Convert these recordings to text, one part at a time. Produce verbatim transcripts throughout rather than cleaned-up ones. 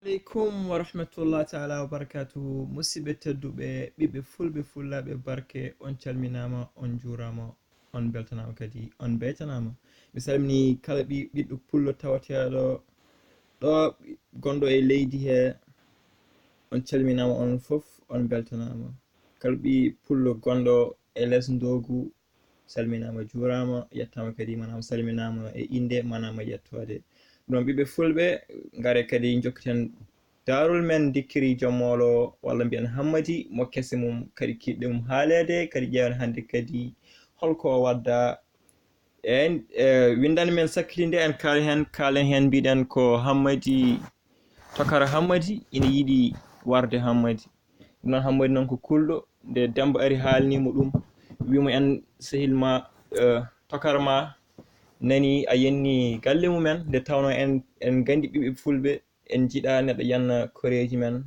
Aleykum wa rahmatullahi taala wa barakatuhu. Musidɓe tedduɓe, ɓiɓɓe fulɓe, fullaaɓe barke, on calminaama, on njuuraama, on mbeltanaama kadi, on mbeytanaama. Mi salmini kala ɓi-, ɓiɗɗo pullo tawateeɗo ɗo, gonɗo e leydi he, on calminaama, on fof, on mbeltanaama. Kala ɓi pullo gonɗo e les ndoogu, salminaama, juuraama, yettaama kadi, maanaam salminaama e innde, maanaam e yettoode. Ɗum noon, ɓiɓɓe fulɓe, ngare kadi njokkiten daarol men Dikkiri Jom Moolo, walla mbiyen Hammadi, mo kese mum, kadi kiiɗɗe mum haaleede, kadi ƴeewen hannde kadi holko o wadda. En, e, winndannde men sakkitinde, en kaali heen, kaalen heen, mbiɗen ko Hammadi, Tokara Hammadi, ina yiɗi warde Hammadi. Ɗum noon, Hammadi noon ko kulɗo, nde Demmba ari haalni mo ɗum, wii mo en sehil ma, e, Tokara ma nani a yenni galle mumen, nde tawnoo en, en nganndi ɓiɓɓe fulɓe, en njiɗaa neɗɗo yenna koreeji men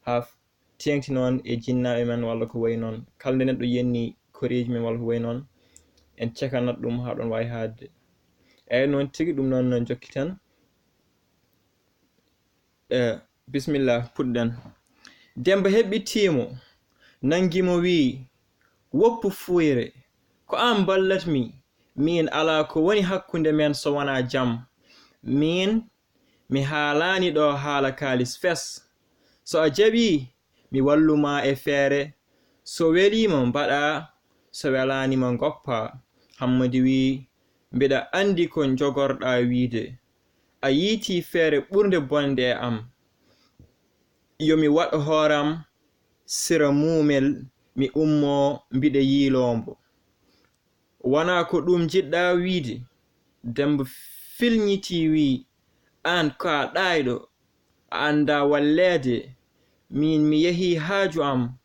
haa f-, teeŋti noon e jinnaaɓe men walla ko wayi noon. Kala nde neɗɗo yenni koreeji men walla ko wayi noon, en cekanat ɗum haa ɗoon waawi haaɗde. Eeyi, noon tigi, ɗum noon no njokkiten. E, bisimilla, puɗɗen. Demmba heɓɓitii mo, nanngi mo, wii, "Woppu fuuyre, ko aan mballat-mi, miin alaa ko woni hakkunde men so wonaa jam. Miin, mi haalaani ɗo haala kaalis fes. So a jaɓii, mi wallu ma e feere. So welii ma, mbaɗaa, so welaani ma, ngoppaa." Hammadi wii, "Mbiɗa anndi ko njogorɗaa wiide. A yiitii feere ɓurnde bonde e am. Yo mi waɗ hooram sira muumel, mi ummoo, mbiɗa yiiloo mbo. Wonaa ko ɗum njiɗɗaa wiide?" Demmba filñitii, wii, "Aan ko a ɗaayɗo, a anndaa walleede. Miin mi yehii haaju am,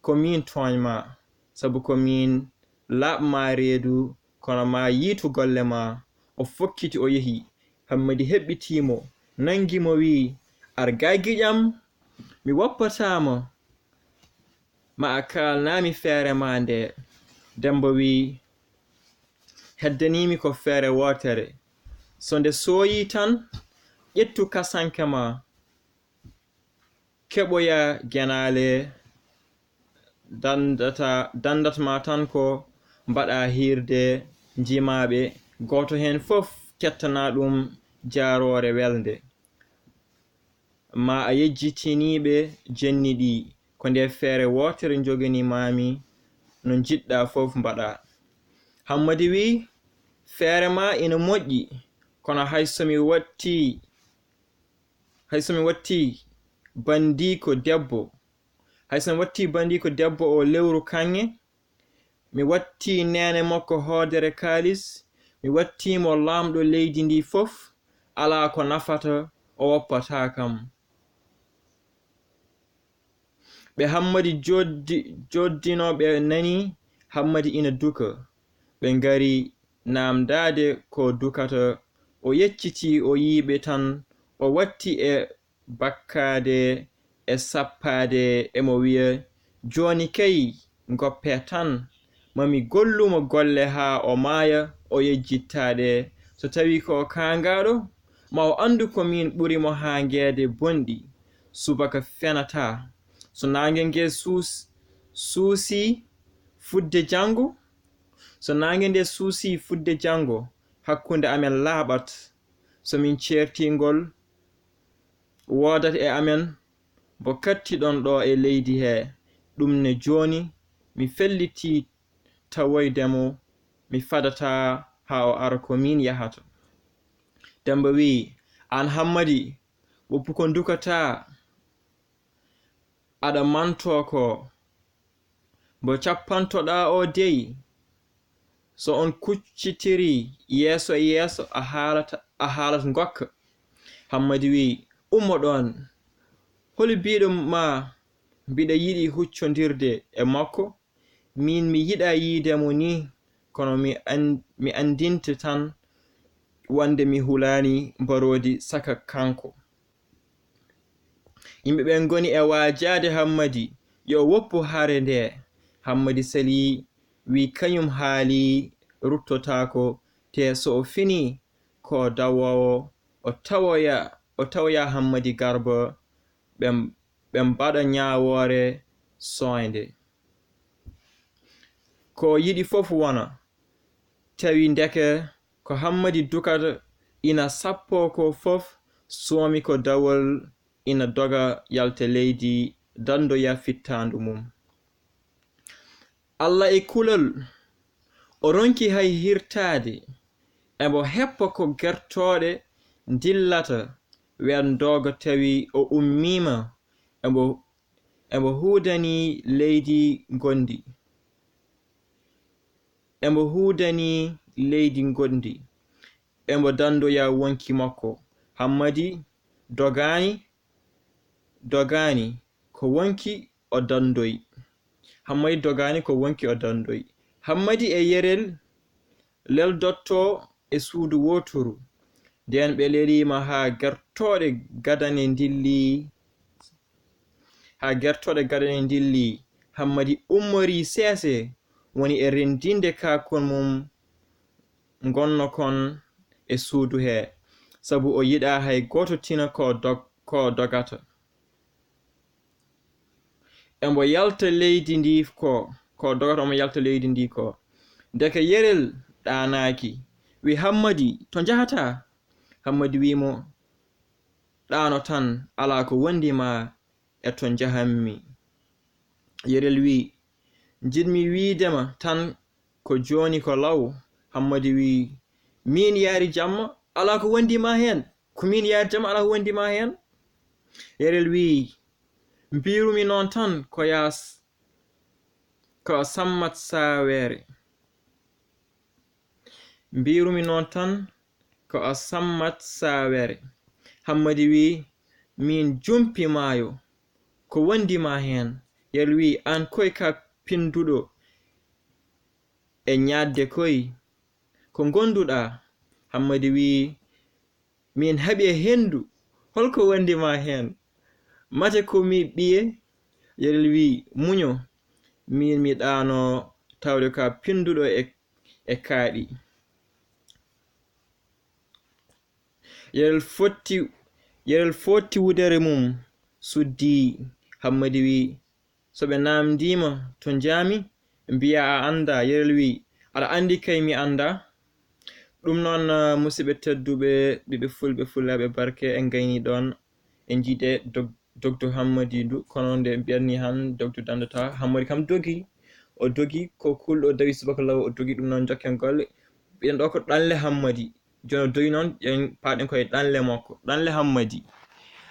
ko miin tooñ maa, sabu ko miin laaɓ maa reedu, kono maa yiitu golle maa." O fokkiti, o yehi. Hammadi heɓɓitii mo, nanngi mo, wii, "Ar gaa giƴam, mi woppataa ma, ma a kaalnaa mi feere maa ndee." Demmba wii, "Heddanii mi ko feere wootere. So nde sooyii tan, ƴettu kasanke maa, keɓoya genaale, danndata, danndat ma tan ko mbaɗa hiirde njimaaɓe, gooto heen fof kettana ɗum jaaroore welnde. Ma a yejjitiniiɓe jenni ɗi, ko nde feere wootere njoganii maami, no njiɗɗa fof mbaɗa." Hammadi wii, "Feere ma ina moƴƴi, kono hay so mi watti, hay so mi watti banndiiko debbo, hay so mi watti banndiiko debbo o lewru kaŋŋe, mi watti neene makko hoodere kaalis, mi watti mo laamɗo leydi ndi fof, alaa ko nafata, o woppataa kam." Ɓe Hammadi joddi-, joddino, ɓe nani Hammadi ina duka. Ɓe ngari naamndaade ko dukata. O yeccitii, o yii ɓe tan, o watti e bakkaade e sappaade, emo wiya, "Jooni kay, ngoppee tan, ma mi gollu mo golle haa o maaya, o yejjitta ɗe. So tawii ko o kaangaaɗo, ma o anndu ko miin ɓuri mo haangeede bonɗi. Subaka fenataa. So naange nge suus-, suusii fudde janngo, so naange nde suusii fudde janngo, hakkunde amen laaɓat. So min ceertii ngol, woodat e amen mbo kattiɗon ɗo e leydi he. Ɗum ne jooni, mi fellitii tawoyde mo, mi fadataa haa o ara ko miin yahata." Demmba wiyi, "Aan Hammadi, woppu ko ndukataa, aɗa mantoo ko. Mbo cappantoɗaa o dey, so on kuccitirii yeeso e yeeso, a haalata, a haalat ngokka." Hammadi wiyi, "Ummo ɗoon. Holi biiɗo ma mbiɗa yiɗi huccondirde e makko? Miin mi yiɗaa yiide mo nii, kono mi an-, mi anndinte tan wonde mi hulaani mbaroodi saka kanko." Yimɓe ɓen ngoni e waajaade Hammadi yo woppu hare nde. Hammadi salii, wiyi kañum haalii ruttotaako, te so o finii ko dawoowo, o tawoya o tawoya Hammadi Garba, ɓe, ɓe mbaɗa ñaawoore sooynde. Ko yiɗi fof wona, tawi ndeke ko Hammadi Dukata ina sappoo ko fof, soomi ko dawol ina doga yalta leydi, danndoya fittaandu mum. Alla e kulol, o ronki hay hirtaade, emo heppa ko gertooɗe ndillata, ween dooga tawi o ummiima, emo, emo huudani leydi ngonndi. Emo huudani leydi ngonndi. Emo danndoya wonki makko. Hammadi dogaani, dogaani ko wonki o danndoyi. Hammadi dogaani ko wonki o danndoyi. Hammadi e Yerel leldotto e suudu wooturu. Ndeen ɓe leliima haa gertooɗe gadane ndilli, haa gertooɗe gadane ndilli. Hammadi ummorii seese, woni e renndinde kaakol mum ngonno kon e suudu hee, sabu o yiɗaa hay gooto tina ko dog-, ko dogata. Emo yalta leydi ndi ko, ko dogata omo yalta leydi ndi ko. Ndeke Yerel ɗaanaaki, wi Hammadi, to njahataa? Hammadi wi mo, ɗaano tan, alaa ko wondi ma e to njahanmi. Yerel wi, njiɗmi wiide ma tan ko jooni ko law. Hammadi wi, miin yaari jamma, alaa ko wondi ma heen. Ko miin yaari jamma, alaa ko wondi ma heen. Yerel wi, mbiirumi noon tan ko yaa s-, ko a sammat saaweere. Mbiirumi noon tan ko a sammat saaweere. Hammadi wi, miin jumpi maayo, ko wondi ma heen? Yerel wi, aan koy ka pinnduɗo e ñaadde koy, ko ngonduɗaa? Hammadi wi, miin haɓi e henndu, holko wondi ma heen? Mate ko mi ɓiye? Yerel wi, muño, miin mi ɗaano tawde ka pinnduɗo e, e kaaɗi. Yerel fotti, Yerel fotti wudere mum, suddi. Hammadi wi, so ɓe naamndiima to njaami, mbiyaa a anndaa. Yerel wi, aɗa anndi kay mi anndaa. Ɗum noon, ah, musidɓe tedduɓe, ɓiɓɓe fulɓe, fulaaɓe barke, en ngayni ɗoon, en njiide dog-, dogdu Hammadi ndu, kono nde mbiyanmi han dogdu danndata. Hammadi kam dogi, o dogi, ko kulɗo dawi subaka law, o dogi. Ɗum noon njokken golle. Mbiɗen ɗo ko ɗanle Hammadi. Jooni o dogi noon, en paaɗen koye ɗanle makko. Ɗanle Hammadi.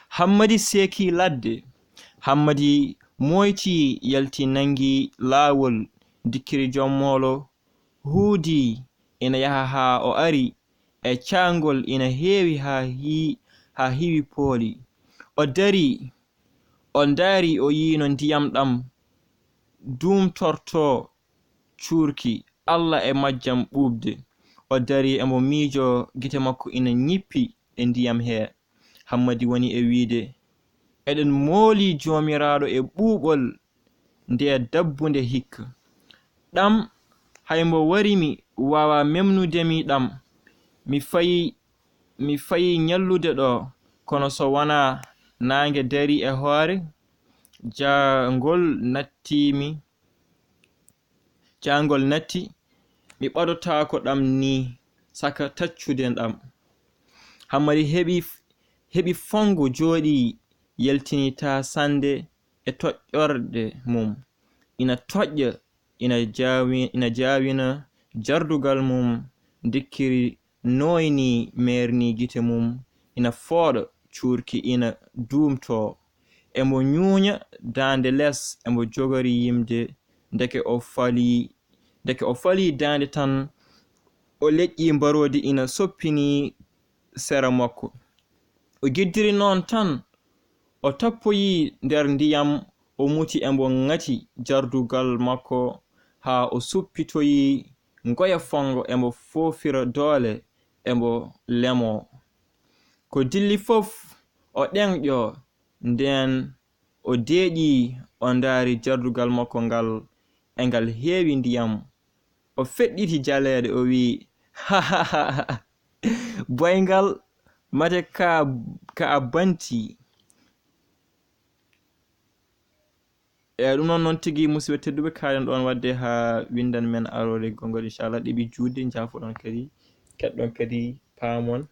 Hammadi seeki ladde. Hammadi mooyti, yalti, nanngi laawol, dikkiri joom moolo, huudi, ina yaha haa o ari e caangol ina heewi haa hi-, haa hiwi pooli. O darii, o ndaari, o yiino ndiyam ɗam duumtortoo cuurki, Alla e majjam ɓuuɓde. O darii, emo miijoo, gite makko ina ñippi e ndiyam hee. Hammadi woni e wiide, eɗen mooli Joomiraaɗo e ɓuuɓol ndee dabbunde hikka. Ɗam, hay mbo wari mi waawaa memnude mi ɗam. Mi fayi, mi fayi ñallude ɗo, kono so wonaa naange darii e hoore, jaangol nattii mi. Caangol natti, mi ɓadotaako ɗam nii, saka taccude ɗam. Hammadi heɓi, heɓi fonngo jooɗii, yaltini taasannde e toƴƴorde mum. Ina toƴƴa, ina jaawi-, ina jaawina jardugal mum, dikkiri nooynii, meernii gite mum, ina fooɗa, cuurki ina duumtoo. Emo ñuuña daande les, emo jogori yimde. Ndeke o falii, ndeke o falii daande tan, o leƴƴii mbaroodi ina soppinii sera makko. O giddiri noon tan, o tappoyii nder ndiyam, o muti, emo ŋati jardugal makko haa o suppitoyii ngoya fonngo, emo foofira doole, emo lemoo. Ko dilli fof o ɗeŋƴoo, ndeen o deeƴii, o ndaari jardugal makko ngal, e ngal heewi ndiyam. O feɗɗiti jaleeɗe, o wi'i, boyngal, Mate ka ka a banti. Eyi, ɗum noon, noon tigi, musidɓe tedduɓe, kaalen ɗoon waɗde haa winndan men aroore gonngol, inchallah, ɗiɓi juutde, njaafoɗon kadi, keɗɗon kadi, paamon.